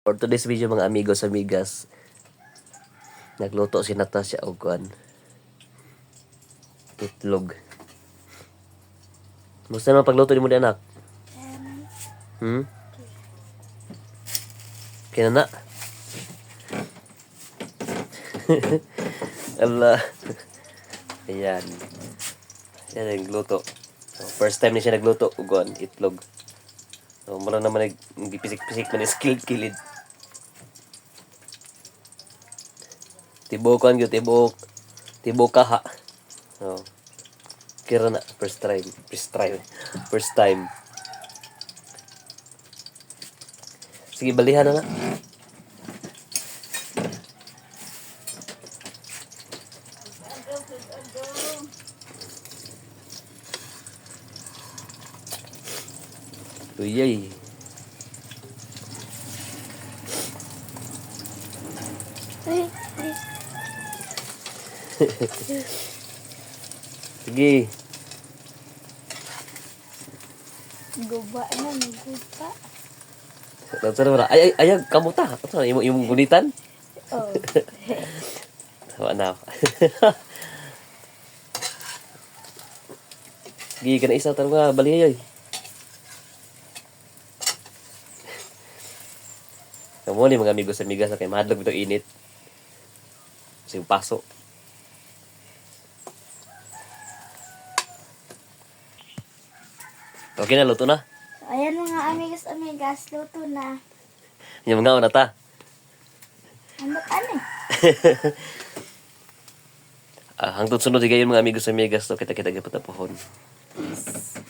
For today's video, mga amigos, amigas, nagluto si Natasha og kuan, itlog. Musta naman pagluto nimo di, anak? Kaya na. Allah. Ayan. Ayan ang luto. So, first time niya siya nagluto og kuan, itlog. So, mura naman nagpisik-pisik man is kilid-kilid. Tibuok kuan gyud, tibuok. Tibuok kaha. Oh. Kira na first time, first time, first time. Sige, balihan na na. Uyay. Ay, ay. Sige. Guba na, naguba. Nasa na. Ay, ay, ay, kamuta. Ano na, imong gunitan? Oh. Wala na. Sige, kana isa tarong nga, bali ay. Kamo ni mga amigos, amigas, kay mahadlok bitong init. Kasi paso. Okay na, luto na. So, ayan mga amigos, amigas, luto na. Yung mga una ta. Ano ano eh? Ah, hangtod sunod higayon, mga amigos, amigas, to kita-kita gyud pohon. Peace.